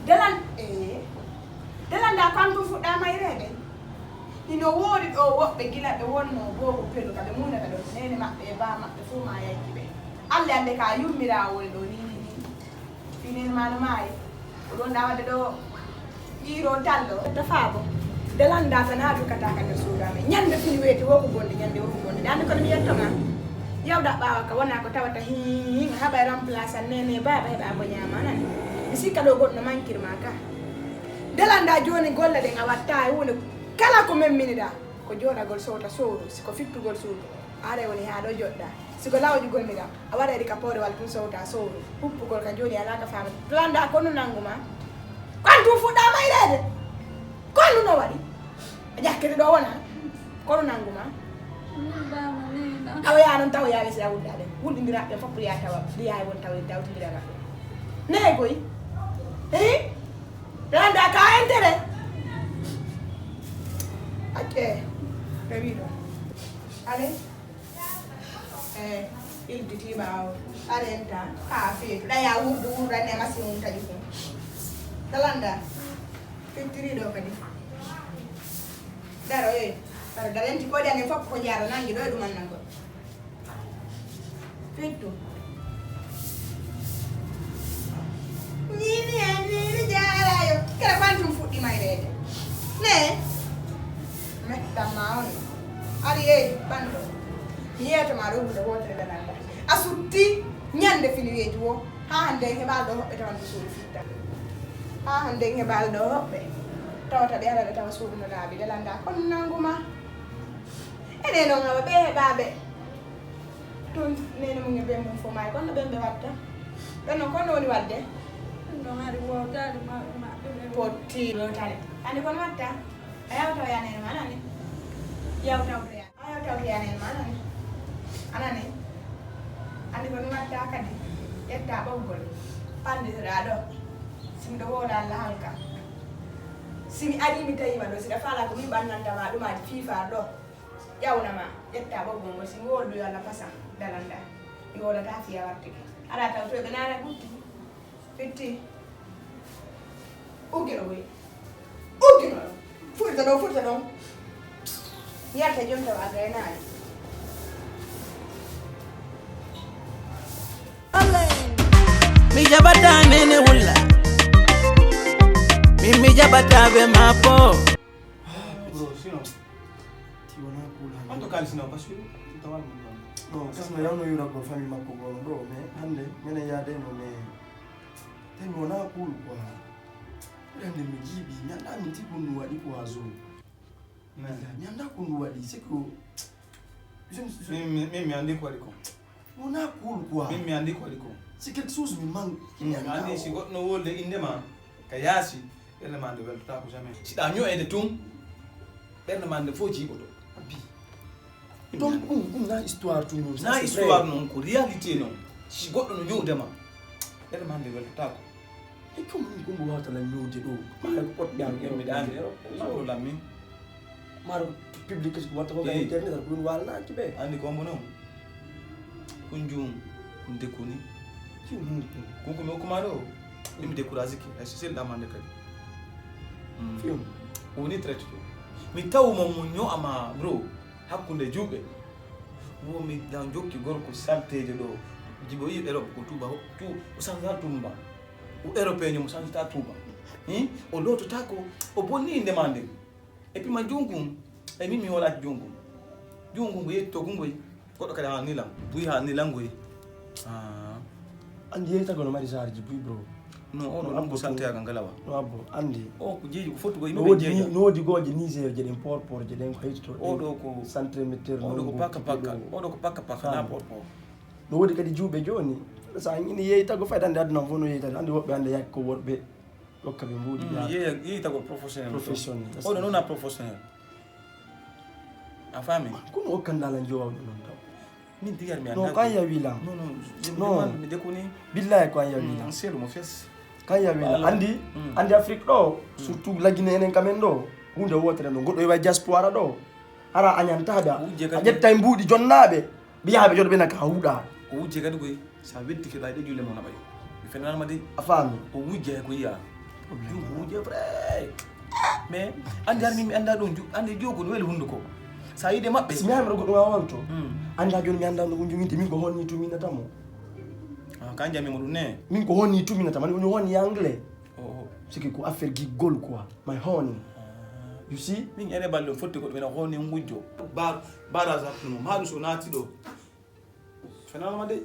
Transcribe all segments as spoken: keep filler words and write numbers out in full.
Delan e delan da kantum fuɗɗa mayreede. Hino woodi ɗo woɓɓe gila ɓe wonno boobo pelu ka ɓe muunata ɗon neene maɓɓe e baa maɓɓe fof ma yayki ɓe. Alle alle ka yummiraawo woni ɗo ni ni ni. Fii neene ma no maayi. Ko ɗon da wadde ɗo ƴiiro tallo. Tafaabo. Delan da tan haa dukkata ka nder suudu amen. Ñande fini weeti wo ko bonde, ñande wo ko bonde. Dande kono mi yetto ma. Yawda ɓaawa ka wona ko tawata hin haɓa e remplace an neene baaba heɓa ko ñaama nani. Mi sikka ɗo goɗɗo mankir ma ka. Delan da jooni golle ɗen a watta e huunde kala ko memminiɗa. Ko jooɗagol sowta sowru, si ko fittugol suudu. Are woni haa ɗo joɗɗa. Si ko lawƴugol mi ɗa, a waɗayɗi ka poorewal tun sowta sowru. Huppugol ka jooni alaa ka faama. Delan da konu nangu ma. Kon tun fuɗɗa mayreede. Konu no waɗi. A ƴakkete ɗo wona. Konu nangu ma. Awa yaa non tawa yaa wesi a wudda ɓe. Wudindira ɓe fof ya tawa. Ɗi yaay won tawa tawtindira ga. Ne goy. Eh? Delan da ka intérêt. Acce. Rewiɗo. Allez. E ildi ti ɓaawo arenta ka feetu ɗa ya wurdu wurdu anne masi mum taƴi kum. Delan da fittiri ɗo kadi. Daro e daro darenti ko ɗi anne fof ko jaara nangi ɗo e ɗum annan goɗɗo. Fittu. Nini e nini jaarayo. Kala bantum fuɗɗi mayreede. Ne? Mettam ma on. Ari e banto. Mi yeeto ma ɗo huunde wootere ɓe nannda. A sutti ñande fini weeti wo. Haa hannde en heɓaali ɗo hoɓɓe tawanto suudu fitta. Haa hannde en heɓaali ɗo hoɓɓe. Tawata ɓe ara ɓe tawa suudu no laaɓi. Delan da kon nangu ma. Ene noon hawa ɓe heɓaaɓe. Tun neene mum e ɓen mum fof maayi. Kono ɓen ɓe watta. Ɓen noon kono woni waɗde. Ɗum ɗon hari wowtaade ma- maɓɓe ɓe. Potti wowtaade. Anndi kono watta. A yawta o yaa neene ma anani. Yawta o yaa. A yawta o yaa neene ma anani. Anani. Anndi kono watta kadi. Ƴetta ɓawgol. Pannditoɗaa ɗo. Si miɗo wowla Allah halka. Si mi arii mi tawi ma ɗo, si ɗa faala ko min ɓannanta ma ɗumaaji fiifaar ɗo. Ƴawna ma, ƴetta ɓoggol ngol, si mi wowlu yo Allah pasan, dalanɗa. Mi wowlata fiya wartike. Aɗa taw to ɓe naara gutti. Fitti. Uggino boy. Uggino ɗon. Furta ɗon, furta ɗon. Yalta jom taw a gaynaali. Mi jaɓata nene wulla. Min mi jaɓata be maako. Bro, sinon. Ti wona cool hannde. On to kali sinon, parce que ti tawal mo non. Non, parce que yawno yura ko famille makko gono bro, mais hannde minen yaade no mais temi wona cool quoi. Hannde mi jiibi, mi annda min ti ko ndu waɗi quoi zo. Billahi, mi annda ko ndu waɗi, c'est que je me suis- Min min- min mi anndi ko waɗi ko. Wona cool quoi. Min mi anndi ko waɗi ko. C'est quelque chose mi manque. Mm, mi anndi si goɗɗo no wolde innde ma ka yaasi, ɓernde ma nde weltotaako jamais. Si ɗa ño'eede tun, ɓernde ma nde fof jiiɓoto. Abbi. Donc ɗum ɗum na histoire tun non. Na histoire non, ko réalité non. Si goɗɗo no ño'ude ma, ɓernde ma nde weltotaako. E ɗum ɗum ɗum wawata lan ño'ude ɗo. Maɗa ko poɗɗa ño'ude. Maɗa ko lammi. Maaro public ko watta ko ka internet ko ɗum walnaaki ɓe. Anndi ko mbo noon. Kun juum, kun dekkuni. Juum. Kun ko mi hokkuma ɗo. Ɗum décourage ki. Ay sel ɗamande kadi. Fiyon. Woni traite to. Mi taw mo mo ño'ama bro. Hakkunde juuɓe. Wo mi dan jokki gorko salteejo ɗo. Jibo yi Europe ko tuba tu o sanza tumba. O européen mo sanza tuba. Hein? O lotota ko o bonni inde ma nden. Et puis ma juŋngu, e min mi hoolaaki juŋngu. Juŋngu ngu yetti to gungoy. Goɗɗo kadi haa nilam, buy haa nilam ngoy. Ah. Anndi yeeytago no mari saarji buy bro. No, oɗo ɗum ko santeyagal ngalawa. No abbo, anndi. O ko jeeji ko foti ko yimɓe ɓe jeeja. No woodi gooje Niger je ɗen porpor je ɗen ko heytoto. Oɗo ko santre metteur. Oɗo ko pakka pakka. Oɗo ko pakka pakka na porpor. No woodi kadi juuɓe jooni. Sa ini yeeytago fayda anndi aduna fof no yeeytata. Anndi woɓɓe hannde yaaki ko worɓe. Ɗokka ɓe mbuuɗi. Mm, yeeya- yeeytagol professionnel. Professionnel. Oɗo noon a professionnel. A faami? Kono o kandala jowawɗo noon taw. Min tigi ar mi non kan yawi lan. Non non. Non. Mi dekoni. Billahi ko an yawi lan. Seeɗu mo fes. Kan yawi lan. Anndi anndi Afrique ɗo surtout lagine enen kamen ɗo. Hunde wotere ɗo goɗɗo e way diaspora ɗo. Hara a ñantaɓe a ƴettay mbuuɗi jonnaaɓe. Mbiyaa ɓe joɗo ɓe naka huuɗa. O wujje kadi koy so a weddike ɗo ay ɗo julle mo naɓay. Mi fenanama de. A faami? O wujje hay ko yiya. Juubuuje vrai. Mais anndi har min mi annda ɗum, anndi jogo no weli hunnduko. So a yiide maɓɓe. Si mi hami rogo ɗum a wonto. Annda jooni mi annda no ko joginte, min ko honni tuminata mo. Ah, kan jami mo ɗum ne. Min ko honni tuminata mo, ni honni anglais. Oh, oh. Siki ko affaire giggol quoi. My honey. You see? Min ene ballo fotti ko ɗum ene honni ngujjo. Bar, baraza kuno. Maɗum so naati ɗo. Fenanama de.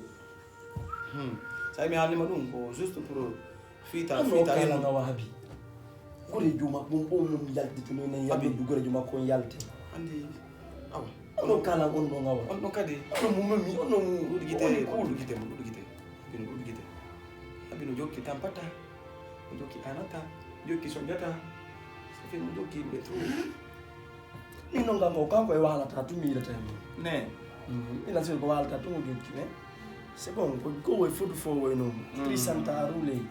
Hmm. Sai mi haalnima ɗum ko juste pour fiita, fiita kala ngawa habi. Gore juma ɓum ɓum mum yaltete no nen yaltete gore juma kon yalte. Andi awa. Ono kala on ɗo ngawa. On ɗo kadi. Ono mum mi ono mum. Ɗuɗi gite, ɗuɗi gite, ɗuɗi gite. Bino ɗuɗi gite. Abino jokki tampata. Jokki anata. Jokki sonjata. Safino jokki ɓe tu. Min noon kam o kanko e waalata tun mi yiɗata e mum. Ne. Ina sir ko waalata tun o jokki ne. C'est bon, ko ko woy fodu fo woy noon. Trisanta roulé.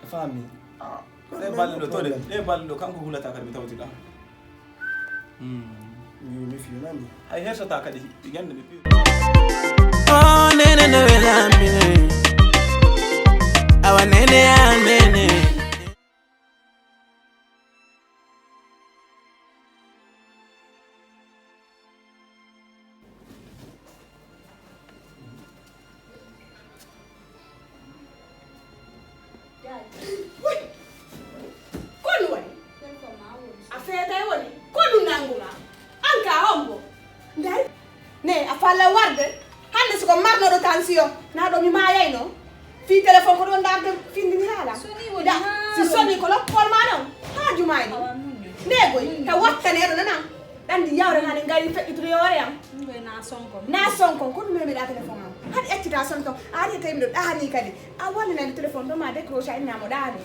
E faami. Ɗe balɗo to de, ɗe balɗo kanko hulata kadi mi tawti ɗa. Yo mi fiyo nani. Hay hersata kadi yande mi piyo. Oh nene no welamine. Awa nene amene. Konu woni a feetay woni konu nanguma an ka hombo ndari ne a falla warde hande siko marnoɗo tension na ɗo mi mayayno fi téléphone ko ɗon darde findini haala si soni ko loppol ma ɗon ha jumayɗo ndegoy ka wattaneɗo nanan ɗanndi yawre ma ne ngari feƴƴutude yoore am na sonkon ko ɗum heɓiɗa téléphone am haɗi accita sonkon a ari tawi miɗo ɗaani kadi a wallinani téléphone ɗo ma décroche a innamo ɗaani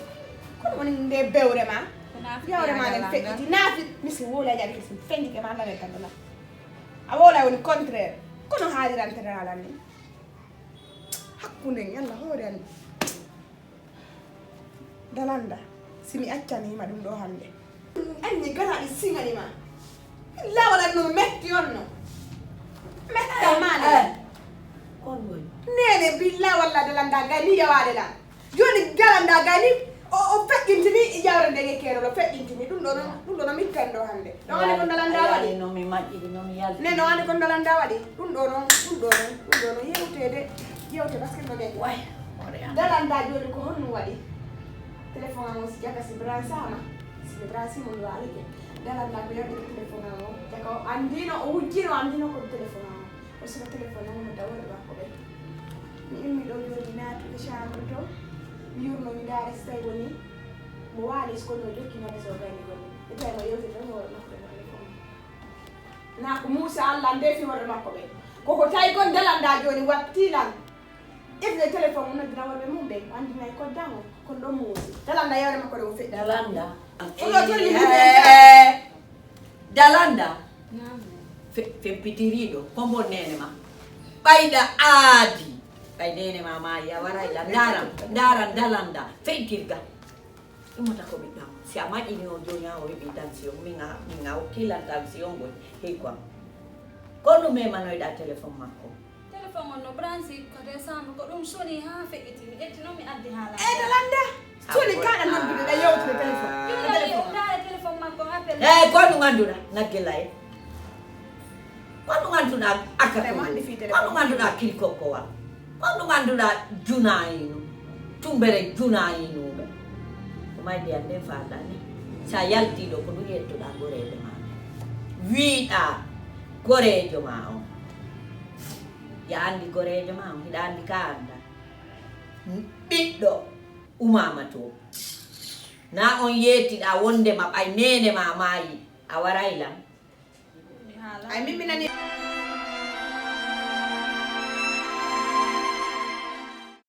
kono woni nde bewre ma yawre ma nen feƴƴiti naafi mi si wowla jaɓi kadi fenjike ma nawe tan ɗona a wowla woni contraire kono haalirante dalalan ni hakkude en allah hoore anndi Dalanda, si mi accanima ɗum ɗo hannde. Anni gala ɗi siŋani ma. Billa wala no metti on no. Metta mane. Kon woni. Nene billa walla dalanda gani yawaade lan. Joni dalanda gani o o feƴƴintini yawre nde nge keero o feƴƴintini ɗum ɗo non ɗum ɗo no mittan ɗo hannde. Ɗo hannde kon dalanda waɗi. No mi majjiri no mi yalti. Nene o hannde kon dalanda waɗi. Ɗum ɗo noon, ɗum ɗo noon, ɗum ɗo noon yewteede, yewte basket no ɓe. Way, hoore am. Dalanda jooni ko honɗum waɗi? Téléphone am o si jaka si branchama, si mi branchimo mi waalike. Dalanda ko yewtete téléphone am o, jaka o anndino, o wujjino, o anndino ko téléphone am o. O sika téléphone am o mo dawore makko ɓe. Mi immi ɗo jooni mi naatude chambre to, mi yurno mi ndaara si tawi woni mo waali so kono o jokki noon so gayni gonni. Mi tawi mo yewtete tan hoore makko ɓe mo téléphone. Naa ko Muusa Alla ndeefi worɓe makko ɓe. Koko tawi kon ndelandaa jooni watti lan. Ƴettide téléphone mum noddina worɓe mum ɓe anndinay koddango kon ɗon muusi. Dalanda yewre makko ɗe o feƴƴi. Dalanda. Dalanda. Fe- Fempitiriiɗo ko mbo neene ma. Ɓayɗa aadi. Ɓay neene ma maayi a waray la ndaran ndaran dalanda fentirga. Immata ko ɓiɗɗam si a maƴini o jooni a o heɓi tension min a min a hokkilan tension ngol hey quoi ko no memanoyɗa téléphone makko téléphone on no branche ko décembre ko ɗum soni ha feƴƴiti mi ƴetti noon mi addi haala e dalanda soni kaɗa noddude ɗa yewtude téléphone ɗaare téléphone makko appel e ko ɗum annduɗa naggila e Honɗum annduɗaa akatowol? Honɗum annduɗaa kirkokkowal? Honɗum annduɗaa junayino, tumbere junayinuɓe? Ko mayde an nden faalɗaa ni? So a yaltii ɗo, ko ɗum yettoɗaa goreejo maa nden? Wiiɗaa goreejo maa on. Ya anndi goreejo maa on, hiɗa anndi ka anndaa. Ɓiɗɗo umaama to. Na on yeetiɗaa wondema ɓay neene maa maayi, a waray lan. Ay min mi nani